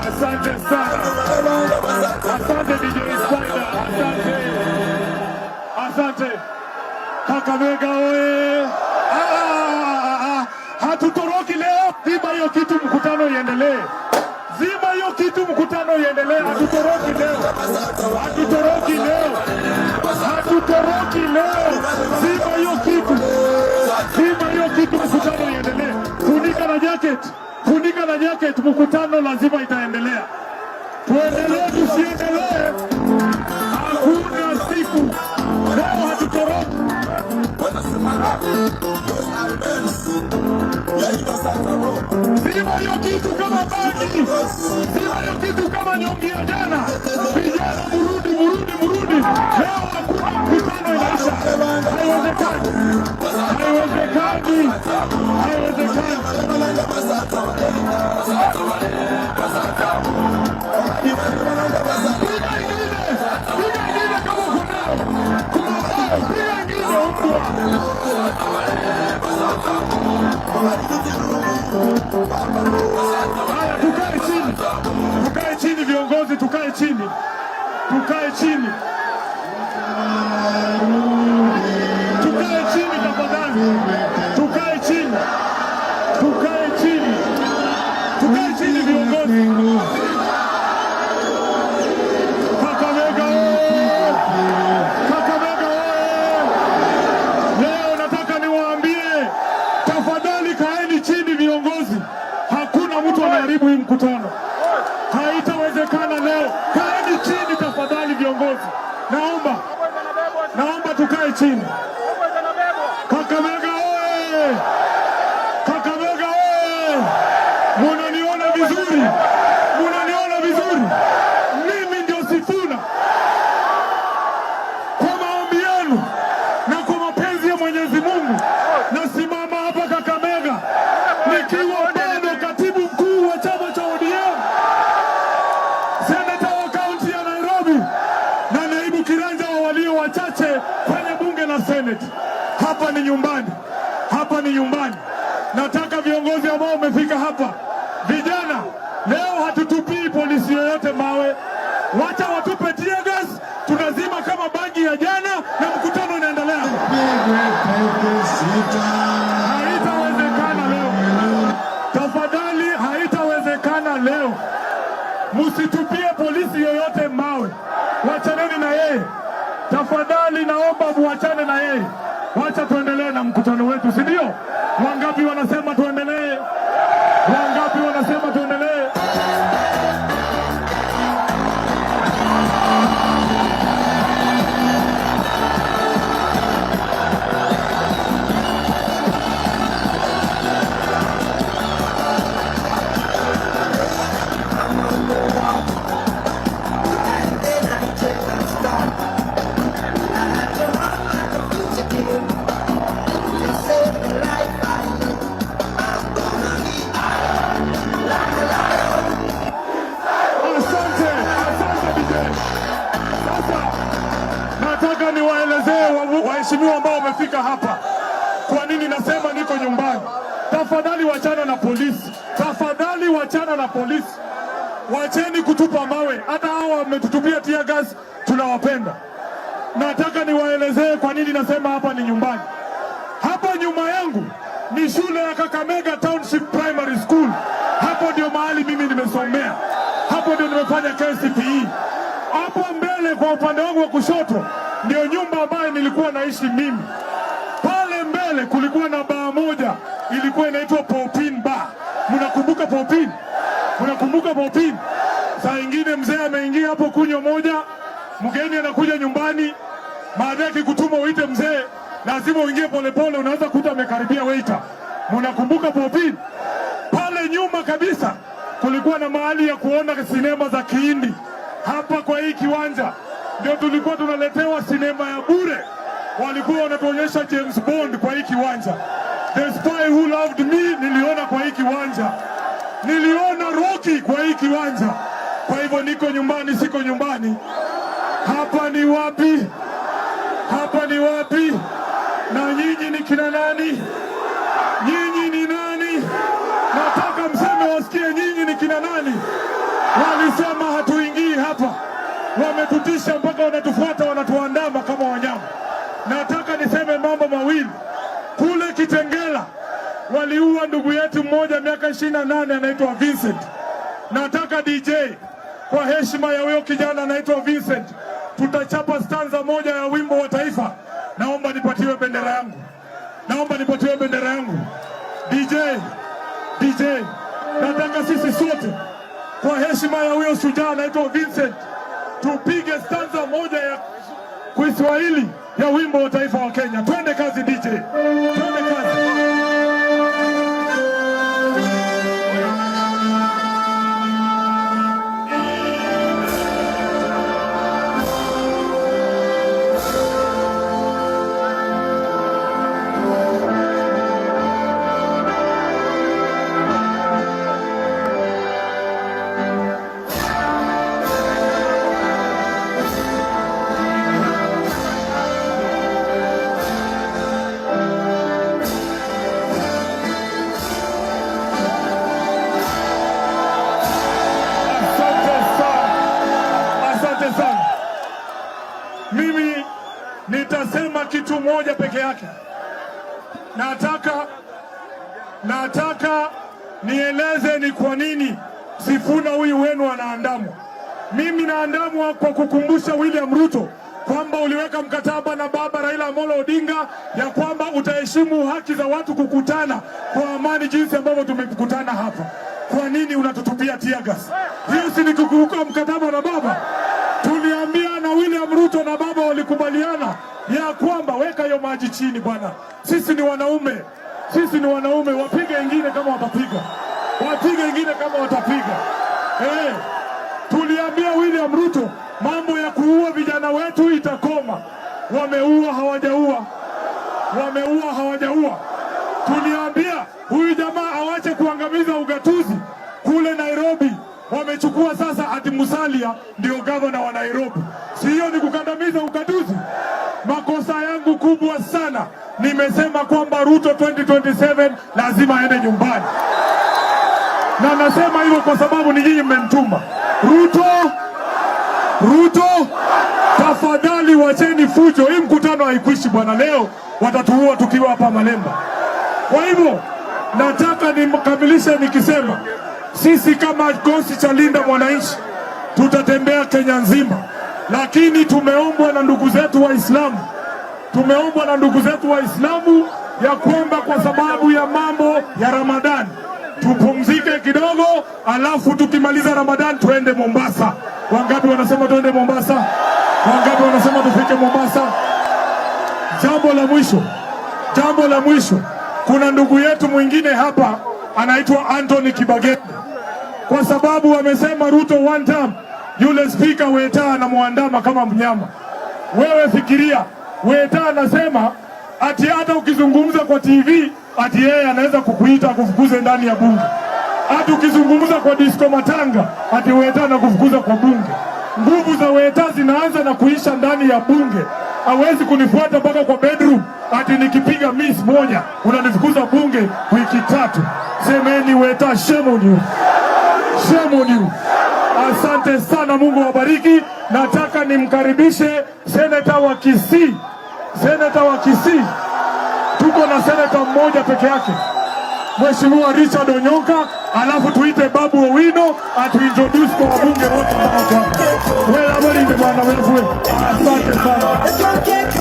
Asante sana. Asante DJ Spider. Asante. Asante. Kakamega oye! Ah, ah, ah, hatutoroki leo. Zima hiyo kitu, mkutano iendelee. Zima hiyo kitu, mkutano iendelee. Hatutoroki leo, hatutoroki leo, hatutoroki leo. Zima hiyo kitu, zima hiyo kitu, mkutano iendelee. Funika na jacket, funika na jacket, mkutano lazima itaendelea. Tuendelee tusiendelee, hakuna siku leo, hatutoroki. Zima hiyo kitu kama bangi, zima hiyo kitu kama nyongi ya jana. Vijana murudi, murudi, murudi. Leo hakuna mkutano inaisha. Haiwezekani, haiwezekani, haiwezekani. Piga ingine, piga ingine kama uko nayo. Piga ingine mbwa. Haya, tukae chini, tukae chini viongozi, tukae chini, tukae chini, tukae chini tafadhali, tukae chini, tukae chini, tukae chini viongozi. Kakamega oye! Kakamega oye! Leo nataka niwaambie, tafadhali kaeni chini viongozi, hakuna mtu anaharibu hii mkutano. Haitawezekana leo. Kaeni chini tafadhali viongozi, naomba, naomba tukae chini. Kakamega oye! Kakamega oye! Munaniona vizuri? Munaniona vizuri? Mimi ndio Sifuna. Kwa maombi yenu na kwa mapenzi ya Mwenyezi Mungu, nasimama hapa Kakamega nikiwa bado katibu mkuu wa chama cha ODM, seneta wa kaunti ya Nairobi na naibu kiranja wa walio wachache kwenye bunge la Senate. Hapa ni nyumbani, hapa ni nyumbani. Nataka viongozi ambao wamefika hapa, vijana, leo hatutupii polisi yoyote mawe, wacha watupe tear gas, tunazima kama bangi ya jana na mkutano unaendelea. Haitawezekana leo, tafadhali, haitawezekana leo. Msitupie polisi yoyote mawe, wachaneni na yeye tafadhali, naomba muachane na yeye. Wacha tuendelee na mkutano wetu, si ndio? Wangapi wanasema tuendelee? Wangapi wanasema tuendelee? Asante, asante DJ. Sasa nataka niwaelezee waheshimiwa ambao wamefika hapa kwa nini nasema niko nyumbani. Tafadhali wachana na polisi, tafadhali wachana na polisi, wacheni kutupa mawe. Hata hao wametutupia tear gas, tunawapenda. Nataka niwaelezee kwa nini nasema hapa ni nyumbani. Hapa nyuma yangu ni shule ya Kakamega Township Primary School. Hapo ndio mahali mimi nimesomea, hapo ndio nimefanya KCPE. Hapo mbele kwa upande wangu wa kushoto ndio nyumba ambayo nilikuwa naishi mimi. Pale mbele kulikuwa na baa moja ilikuwa inaitwa Popin Bar. Mnakumbuka Popin? Mnakumbuka Popin? Saa ingine mzee ameingia hapo kunywa moja, mgeni anakuja nyumbani, baadaye akikutuma uite mzee, lazima uingie polepole, unaweza kuta amekaribia waiter. Mnakumbuka Popin? Pale nyuma kabisa kulikuwa na mahali ya kuona sinema za Kihindi. Hapa kwa hii kiwanja ndio tulikuwa tunaletewa sinema ya bure, walikuwa wanatuonyesha James Bond kwa hii kiwanja. The Spy Who Loved Me niliona kwa hii kiwanja, niliona Rocky kwa hii kiwanja. Kwa hivyo niko nyumbani, siko nyumbani. Hapa ni wapi? Hapa ni wapi? Na nyinyi ni kina nani? Wametutisha mpaka wanatufuata, wanatuandama kama wanyama. Nataka niseme mambo mawili. Kule Kitengela waliua ndugu yetu mmoja miaka 28 anaitwa Vincent. Nataka DJ, kwa heshima ya huyo kijana anaitwa Vincent, tutachapa stanza moja ya wimbo wa taifa. Naomba nipatiwe bendera yangu, naomba nipatiwe bendera yangu. DJ, DJ, nataka sisi sote kwa heshima ya huyo shujaa anaitwa Vincent tupige stanza moja ya Kiswahili ya wimbo wa taifa wa Kenya. Twende kazi DJ, twende kazi. Asante sana, asante sana. Mimi nitasema kitu moja peke yake. Nataka nieleze ni kwa nini Sifuna huyu wenu anaandamwa. Mimi naandamwa kwa kukumbusha William Ruto kwamba uliweka mkataba na baba Raila Amolo Odinga ya kwamba utaheshimu haki za watu kukutana kwa amani jinsi ambavyo tumekutana hapa. Kwa nini unatutupia tear gas? Hiyo si ni kukiuka mkataba na baba? Tuliambia na William Ruto na baba walikubaliana ya kwamba weka hiyo maji chini bwana, sisi ni wanaume, sisi ni wanaume, wapige ingine kama watapiga, wapige ingine kama watapiga. Tuliambia William Ruto mambo ya kuua vijana wetu itakoma. Wameua hawajaua? Wameua hawajaua? Tuliambia huyu jamaa awache kuangamiza ugatuzi kule Nairobi. Wamechukua sasa ati Musalia ndio gavana wa Nairobi. Si hiyo ni kukandamiza ugatuzi? Makosa yangu kubwa sana, nimesema kwamba Ruto 2027 lazima aende nyumbani, na nasema hivyo kwa sababu ni nyinyi mmemtuma Ruto. Ruto, tafadhali wacheni fujo. Hii mkutano haikwishi bwana, leo watatuua tukiwa hapa Malemba. Kwa hivyo nataka nimkamilishe nikisema sisi kama kikosi cha Linda Mwananchi tutatembea Kenya nzima, lakini tumeombwa na ndugu zetu Waislamu, tumeombwa na ndugu zetu Waislamu ya kwamba kwa sababu ya mambo ya Ramadani tupumzike kidogo, alafu tukimaliza Ramadani tuende Mombasa. Wangapi wanasema tuende Mombasa? Wangapi wanasema tufike Mombasa? Jambo la mwisho, jambo la mwisho, kuna ndugu yetu mwingine hapa anaitwa Anthony Kibagende, kwa sababu wamesema Ruto one term, yule spika Weta anamwandama kama mnyama. Wewe fikiria, Weta anasema ati hata ukizungumza kwa TV ati yeye anaweza kukuita akufukuze ndani ya bunge. Ati ukizungumza kwa disco matanga ati Weta anakufukuza kwa bunge. Nguvu za Weta zinaanza na kuisha ndani ya bunge. Hawezi kunifuata mpaka kwa bedroom ati nikipiga miss moja unanifukuza bunge wiki 3. Semeni Weta, shame on you. Shame on you. Asante sana, Mungu awabariki. Nataka nimkaribishe seneta wa Kisii, seneta wa Kisii. Tuko na seneta mmoja peke yake, Mheshimiwa Richard Onyonka, alafu tuite Babu Owino atuintroduce kwa wabunge wote ambao wako hapa. Wewe habari bwana wewe. Asante sana.